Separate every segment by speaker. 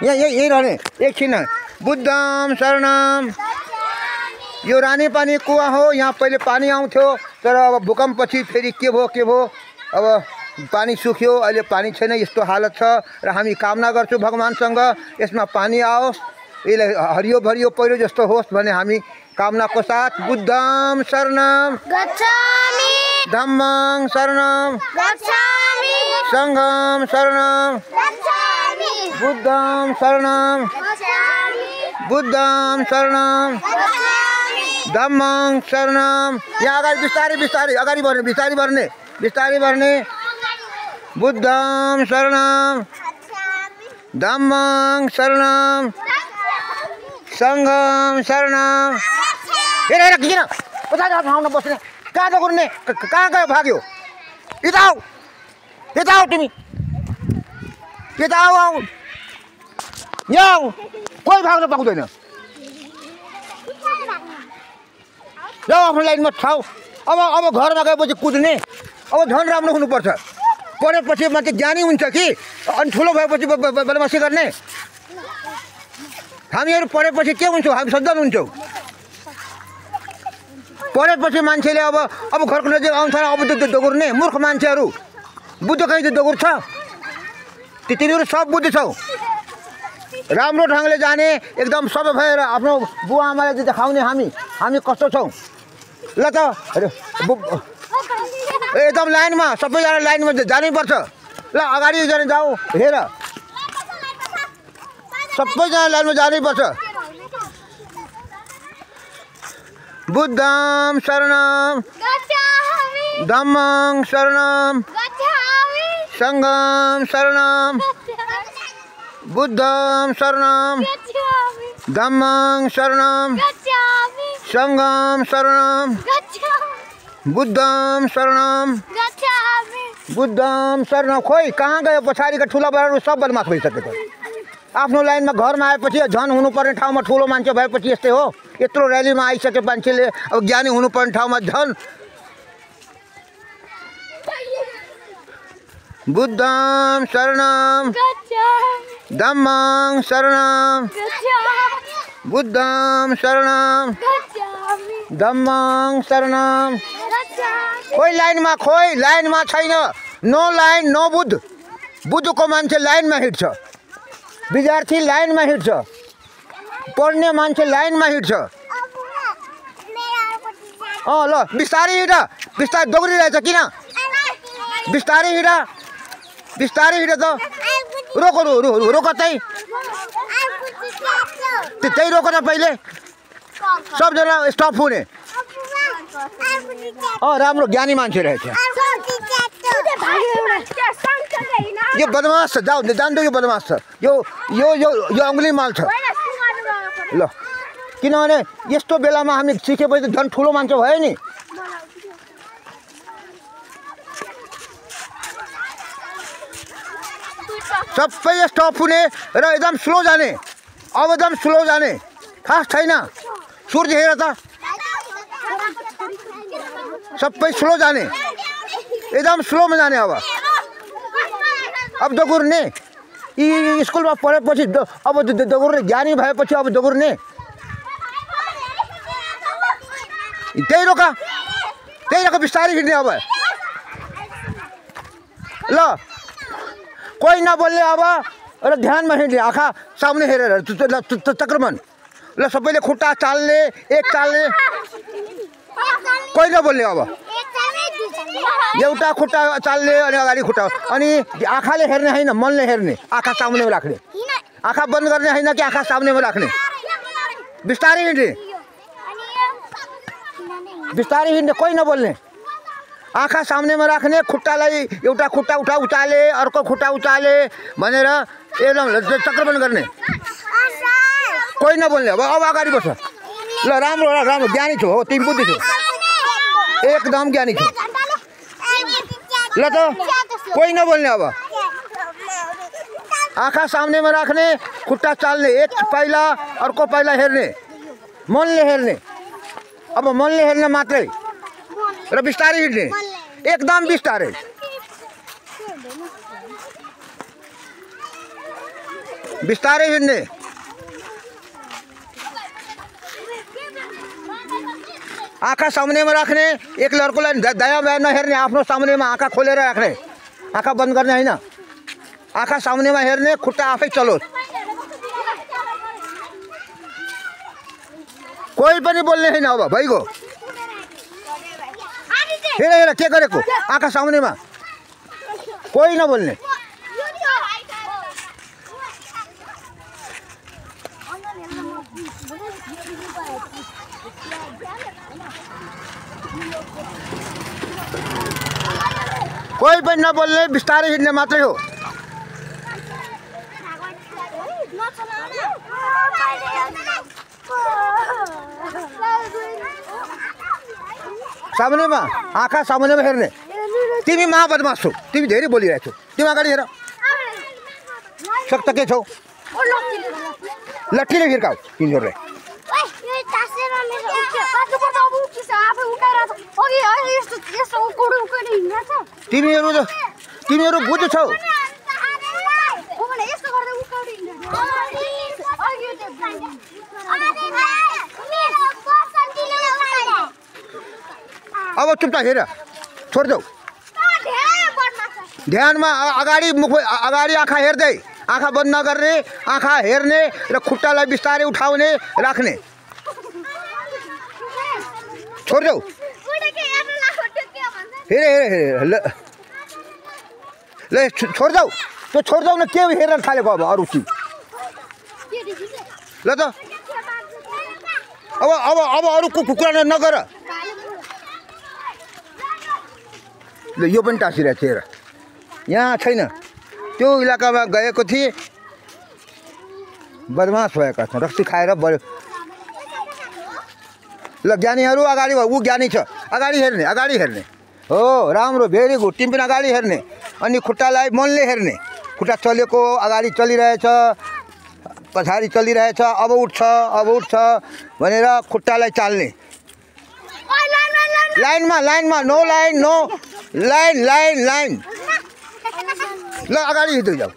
Speaker 1: यही रहने एकछिन बुद्धम शरणम। यो रानी पानी कुवा हो, यहाँ पहिले पानी आउँथ्यो तर अब भूकम्पपछि फेरि के भयो अब पानी सुक्यो, अहिले पानी छैन, यस्तो हालत छ र हामी कामना गर्छौँ भगवानसँग यसमा पानी आओस्, यसलाई हरियो भरियो पहिरो जस्तो होस् भन्ने हामी कामनाको साथ बुद्धम शरणम
Speaker 2: गच्छामि,
Speaker 1: धम्मं शरणम
Speaker 2: गच्छामि,
Speaker 1: संघं शरणम
Speaker 2: गच्छामि,
Speaker 1: बुद्धं शरणं
Speaker 2: गच्छामि,
Speaker 1: बुद्धं शरणं
Speaker 2: गच्छामि,
Speaker 1: धम्मं शरणं। यहाँ अगाडि बिस्तारै अगाडि बढ्ने, बिस्तारै बढ्ने। बुद्धं शरणं धम्मं शरणं संघं शरणं। हेर किन पछाडि ठाउँमा बस्ने, कहाँ दगुर्ने, कहाँ गयो भाग्यो? यता आऊ तिमी, यता आऊ, यहाँ कोही भाग्न पाउँदैन। जाऊ आफ्नो लाइनमा ठाउँ। अब घरमा गएपछि कुद्ने, अब झन् राम्रो हुनुपर्छ। पढेपछि मान्छे ज्ञानी हुन्छ कि अनि ठुलो भएपछि बदमासी गर्ने? हामीहरू पढेपछि के हुन्छौँ? हामी सज्जन हुन्छौँ। पढेपछि मान्छेले अब घरको नजिक आउँछ अब दगुर्ने मूर्ख मान्छेहरू। बुद्ध कहीँ दगुर्छ? तिनीहरू सब बुद्धि छौ। राम्रो ढङ्गले जाने, एकदम सबै भएर आफ्नो बुवा आमालाई देखाउने हामी कस्तो छौँ? ल त एकदम लाइनमा, सबैजना लाइनमा जानैपर्छ। ल अगाडि जाऊ, हेर सबैजना लाइनमा जानैपर्छ। बुद्धं शरणं धम्मं शरणं संघं शरणं बुद्धं शरणं धम्मं शरणं संघं शरणं बुद्धं शरणं बुद्धं शरणं। खोइ कहाँ गयो? पछाडिका ठुला बडाहरू सब बदमास भइसकेको। आफ्नो लाइनमा घरमा आएपछि झन् हुनुपर्ने ठाउँमा ठुलो मान्छे भएपछि यस्तै हो। यत्रो र्यालीमा आइसके मान्छेले अब ज्ञानी हुनुपर्ने ठाउँमा झन्। बुद्धं शरणं धम्मं शरणं बुद्धं शरणं धम्मं शरणं। खोइ लाइनमा छैन। No line no Buddha. बुद्धको मान्छे लाइनमा हिँड्छ, विद्यार्थी लाइनमा हिँड्छ, पढ्ने मान्छे लाइनमा हिँड्छ। ल बिस्तारै हिँड, दौडिरहेछ किन? बिस्तारै हिँड त। रोक त्यही रोक त पहिले। सबजना स्टप हुने। राम्रो ज्ञानी मान्छे रहेछ। यो बदमास छ, जान्दो यो बदमास छ। यो अङ्गुली माल छ। ल किनभने यस्तो बेलामा हामी सिकेपछि त झन् ठुलो मान्छे भयो नि। सबै स्टप हुने र एकदम स्लो जाने। अब एकदम स्लो जाने, फास्ट छैन। सूर्य हेर त, सबै स्लो जाने, एकदम स्लोमा जाने। अब दगुर्ने। यी स्कुलमा पढेपछि अब दगुर्ने, ज्ञानी भएपछि अब दगुर्ने। त्यही रोक बिस्तारै हिँड्ने। अब ल कोही नबोल्ने अब र ध्यानमा हिँड्ने, आँखा सामने हेरेर चक्रमन। ल सबैले खुट्टा चाल्ने, एक चाल्ने, कोही नबोल्ने। अब एउटा खुट्टा चाल्ने अनि अगाडि खुट्टा, अनि आँखाले हेर्ने होइन, मनले हेर्ने। आँखा सामनेमा राख्ने, आँखा बन्द गर्ने होइन कि आँखा सामनेमा राख्ने। बिस्तारै हिँड्ने, कोही नबोल्ने। आँखा सामनेमा राख्ने, खुट्टालाई एउटा खुट्टा उचाले, अर्को खुट्टा उचाले भनेर एकदम चक्रमन गर्ने। कोही नबोल्ने। अब अगाडि बस्छ। ल राम्रो ज्ञानी छौ हो, तिमी बुद्धि छौ, एकदम ज्ञानी छौ। ल त कोही नबोल्ने। अब आँखा सामनेमा राख्ने, खुट्टा चाल्ने, एक पाइला अर्को पाइला हेर्ने, मनले हेर्ने। अब मनले हेर्ने मात्रै र बिस्तारै हिँड्ने, एकदम बिस्तारै। बिस्तारै हिँड्ने। आँखा सामुन्नेमा राख्ने। एक लर्कोलाई दायाँ बायाँ नहेर्ने, आफ्नो सामुन्नेमा आँखा खोलेर राख्ने, आँखा बन्द गर्ने होइन। आँखा सामुन्नेमा हेर्ने, खुट्टा आफै चलोस्। कोही पनि बोल्ने छैन। अब भइगयो। हेर हेर के गरेको, आँखा सामुन्नेमा, कोही नबोल्ने। कोही पनि नबोल्ने, बिस्तारै हिँड्ने मात्रै हो। सामुन्नेमा, आँखा सामुन्नेमा हेर्ने। तिमी महाबदमास छौ, तिमी धेरै बोलिरहेछौ। तिमी अगाडि हेर। सक्त के छौ? लट्ठीले हिर्काऊ तिनीहरूलाई। तिमीहरू बुझ्छौ। अब चुपचाप हेर, छोडिदेऊ। ध्यानमा अगाडि मुख, अगाडि आँखा हेर्दै, आँखा बन्द नगर्ने, आँखा हेर्ने र खुट्टालाई बिस्तारै उठाउने राख्ने। छोडिदेऊ। हेर हेर हेर, ल छोडिदेऊ। त्यो छोडिदेऊ न, के हेरेर थालेको अब अरू चिज। ल त अब अब अब अरूको कुरा नगर। ल यो पनि टाँसिरहेको थियो। हेर यहाँ छैन। त्यो इलाकामा गएको थिएँ, बदमास भएका छन्, रक्सी खाएर बढ्यो। ल ज्ञानीहरू अगाडि भयो। ऊ ज्ञानी छ, अगाडि हेर्ने, अगाडि हेर्ने हो। राम्रो, भेरी गुड। तिमी पनि अगाडि हेर्ने। अनि खुट्टालाई मनले हेर्ने। खुट्टा चलेको, अगाडि चलिरहेछ, पछाडि चलिरहेछ, अब उठ्छ, अब उठ्छ भनेर खुट्टालाई चाल्ने। लाइनमा, लाइनमा, no line, no line, line, line. ल अगाडि हिँड्दै जाऊ।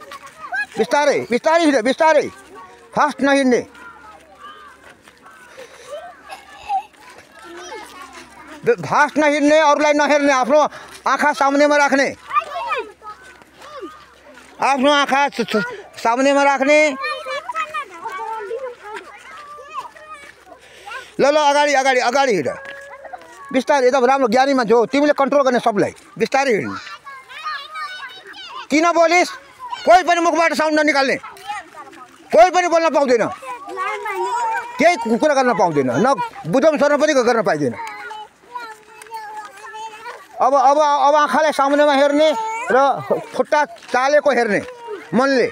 Speaker 1: बिस्तारै बिस्तारै हिँड, बिस्तारै, फास्ट नहिँड्ने। फास्ट नहिँड्ने, अरूलाई नहेर्ने, आफ्नो आँखा सामुन्नेमा राख्ने। आफ्नो आँखा सामुन्नेमा राख्ने। ल ल अगाडि अगाडि अगाडि हिँड। बिस्तारै, एकदम राम्रो ज्ञानी मान्छे हो। तिमीले कन्ट्रोल गर्ने सबलाई। बिस्तारै हिँड्ने। किन बोलिस्? कोही पनि मुखबाट साउन्ड ननिकाल्ने। कोही पनि बोल्न पाउँदैन, केही कुरा गर्न पाउँदैन, न बुझाउन सर्न पनि गर्न पाइँदैन। अब अब अब आँखालाई सामुन्नेमा हेर्ने र खुट्टा चालेको हेर्ने मनले।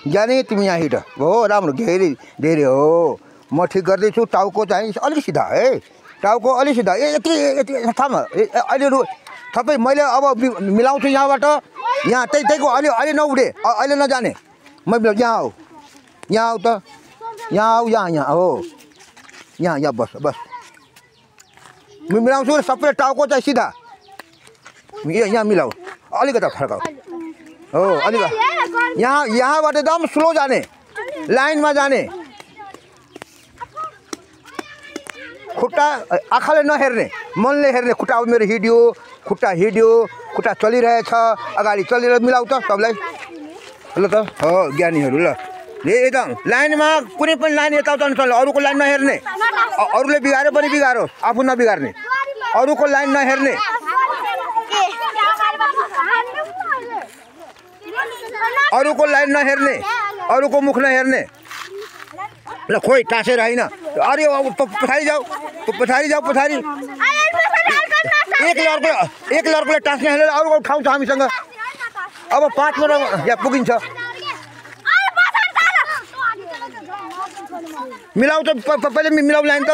Speaker 1: ज्ञानी तिमी यहाँ हिँड हो। राम्रो, धेरै धेरै हो। म ठिक गर्दैछु। टाउको चाहिँ अलिक सिधा है, टाउको अलिक सिधा। यति यति थाम। अहिले सबै मैले अब मिलाउँछु यहाँबाट। यहाँ त्यहीको अहिले अहिले नउठे, अहिले नजाने। म यहाँ आऊ, यहाँ आऊ त, यहाँ आऊ, यहाँ यहाँ हो, यहाँ यहाँ बस बस। म मिलाउँछु। सबै टाउको चाहिँ सिधा, यहाँ मिलाऊ, अलिकता फर्काऊ हो, अलिक यहाँ यहाँबाट एकदम स्लो जाने, लाइनमा जाने। खुट्टा आँखाले नहेर्ने, मनले हेर्ने। खुट्टा अब मेरो हिँड्यो, खुट्टा हिँड्यो, खुट्टा चलिरहेछ, अगाडि चलिरहेछ। मिलाऊ त सबलाई। ल त हो ज्ञानीहरू। ल एकदम लाइनमा, कुनै पनि लाइन यताउता नचल्ने। अरूको लाइन नहेर्ने, अरूले बिगारे पनि बिगारोस्, आफू नबिगार्ने। अरूको लाइन नहेर्ने। अरूको लाइन नहेर्ने, अरूको मुख नहेर्ने। ल खोइ टाँसेर होइन। अरे पछाडि जाऊ, पछाडि जाऊ, पछाडि। एक लर्कोले टाँस्ने हेरेर अरूको ठाउँ छ हामीसँग। अब 5 मिनट यहाँ पुगिन्छ। मिलाऊ त पहिले मिलाऊ लाइन त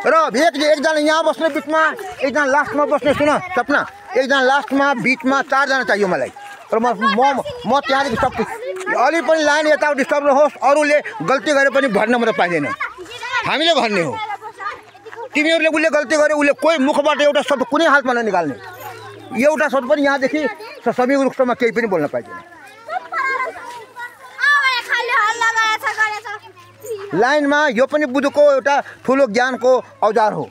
Speaker 1: र एकजना यहाँ बस्ने बिचमा एकजना लास्टमा बस्ने सुन सपना एकजना लास्टमा बिचमा 4 जना चाहियो मलाई र म त्यहाँदेखि सब अलि पनि लाइन यता डिस्टर्ब नहोस् अरूले गल्ती गरे पनि भन्न मात्र पाइँदैन हामीले भन्ने हो तिमीहरूले उसले गल्ती गरे उसले कोही मुखबाट एउटा शब्द कुनै हालमा ननिकाल्ने एउटा शब्द पनि यहाँदेखि समीको रुखमा केही पनि बोल्न पाइँदैन लाइनमा यो पनि बुद्धको एउटा ठुलो ज्ञानको औजार हो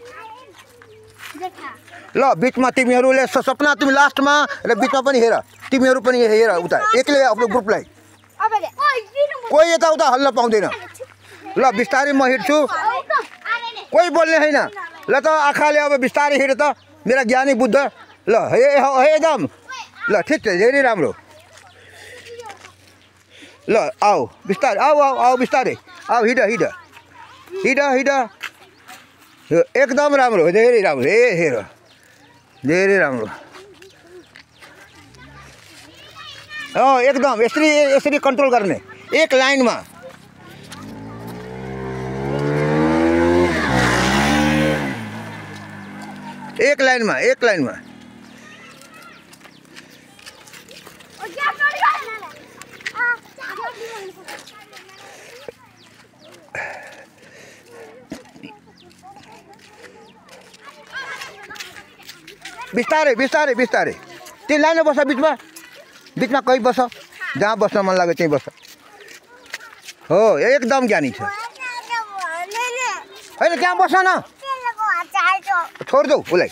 Speaker 1: ल बिचमा तिमीहरूले सपना तिमी लास्टमा र बिचमा पनि हेर तिमीहरू पनि हेर उता एक्लै आफ्नो ग्रुपलाई कोही यताउता हल्न पाउँदैन ल बिस्तारै म हिँड्छु कोही बोल्ने छैन ल त आँखाले अब बिस्तारै हिँड त मेरा ज्ञानी बुद्ध ल हे एकदम ल ठिक छ धेरै राम्रो ल आऊ बिस्तारै आऊ बिस्तारै आऊ हिँड एकदम राम्रो धेरै राम्रो हेर धेरै राम्रो एकदम यसरी कन्ट्रोल गर्ने एक लाइनमा बिस्तारै त्यो लाइनमा बस बिचमा कहीँ बस जहाँ बस्न मन लाग्यो त्यहीँ बस हो एकदम ज्ञानी छ होइन त्यहाँ बस न छोडिदेऊ उसलाई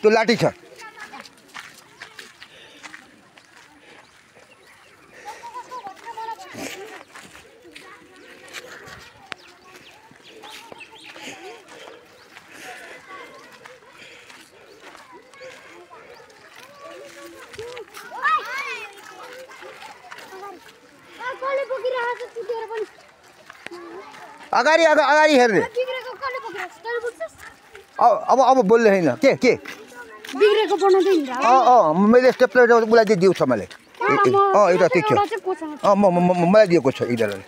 Speaker 1: त्यो लाठी छ अगाडि हेर्ने अब बोल्ने छैन के मैले स्टेपलर उसलाई दिएको छ मैले एउटा ठिक छ मलाई दिएको छ यिनीहरूले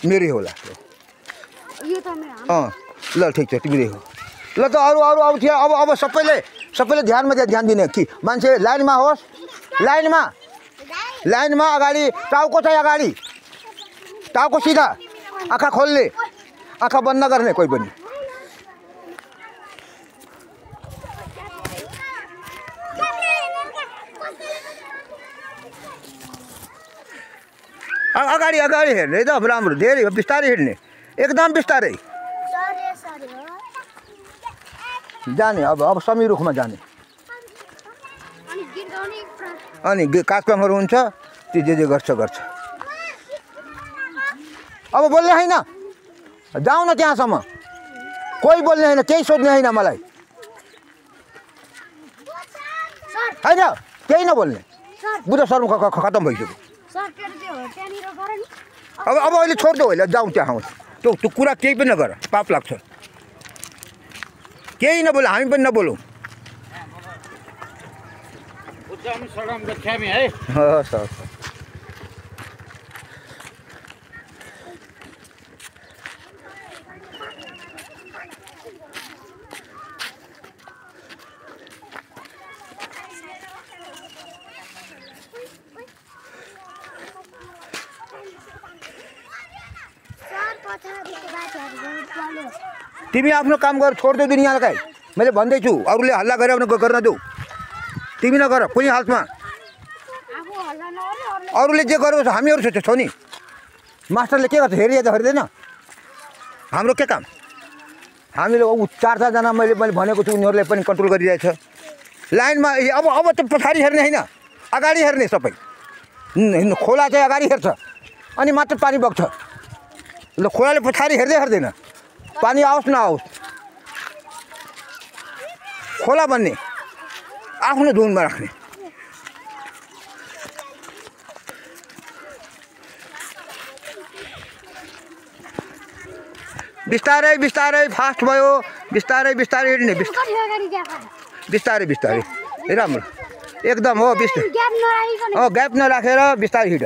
Speaker 1: मेरै होला ल ठिक छ तिमीले हो ल त अरू थियो अब सबैले ध्यान दिने कि मान्छे लाइनमा होस् लाइनमा अगाडि टाउको चाहिँ अगाडि टाउको सिधा आँखा खोल्ने आँखा बन्द गर्ने कोही पनि अगाडि हेर्ने एकदम राम्रो धेरै बिस्तारै हिँड्ने एकदम बिस्तारै जाने अब समी रुखमा जाने अनि काठपाङहरू हुन्छ त्यो जे गर्छ अब बोल्ने छैन जाउँ न त्यहाँसम्म कोही बोल्ने छैन केही सोध्ने छैन मलाई होइन केही नबोल्ने बुझ शर्म खतम भइसक्यो अब अहिले छोडिदेऊ अहिले जाउँ त्यहाँ त्यो कुरा केही पनि नगर पाप लाग्छ केही नबोल हामी पनि नबोलौँ हस् तिमी आफ्नो काम गर छोडिदेऊ दुनियाँलाई मैले भन्दैछु अरूले हल्ला गरे गर्न देऊ तिमी नगर कुनै हालमा अरूले जे गरेको छ हामीहरू छौ नि मास्टरले के गर्छ हेर्दैन हाम्रो के काम हामीले 4-4 जना मैले भनेको छु उनीहरूले पनि कन्ट्रोल गरिरहेछ लाइनमा अब त पछाडि हेर्ने होइन अगाडि हेर्ने सबै खोला चाहिँ अगाडि हेर्छ अनि मात्र पानी बग्छ ल खोलाले पछाडि हेर्दैन पानी आओस् नआओस् खोला बन्ने आफ्नो धुनमा राख्ने बिस्तारै फास्ट भयो बिस्तारै हिँड्ने बिस्तारै राम्रो एकदम हो ग्याप नराखेर बिस्तारै हिँड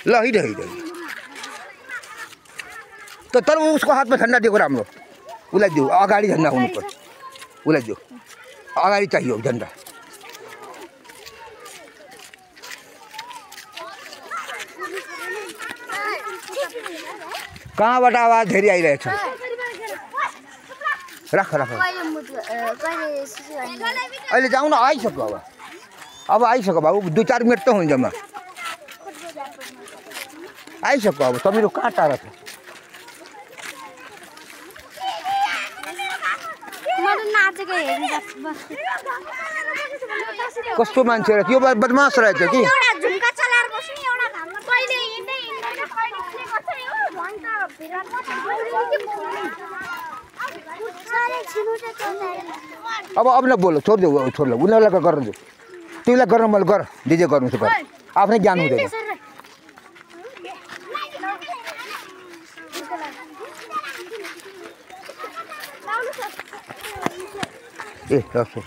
Speaker 1: ल हिँड हिँड तर उसको हातमा झन्डा दिएको राम्रो उसलाई दिऊ अगाडि झन्डा हुनु पर्छ उसलाई दिऊ अगाडि चाहियो झन्डा कहाँबाट आवाज धेरै आइरहेछ राख राख अहिले जाउँ न आइसक्यो अब आइसक्यो बाबु 2-4 मिनट त हुन्छ म आइसक्यो अब तपाईँहरू कहाँ टाढा छ कस्तो मान्छे रहेछ यो बदमास रहेछ कि अब न बोलो छोडिदेऊ छोड्लो उनीहरूलाई गर्नु दिऊ तिमीलाई गर्न मैले गर जे गर्नु छ गर आफ्नै ज्ञान हुँदैन ए रसो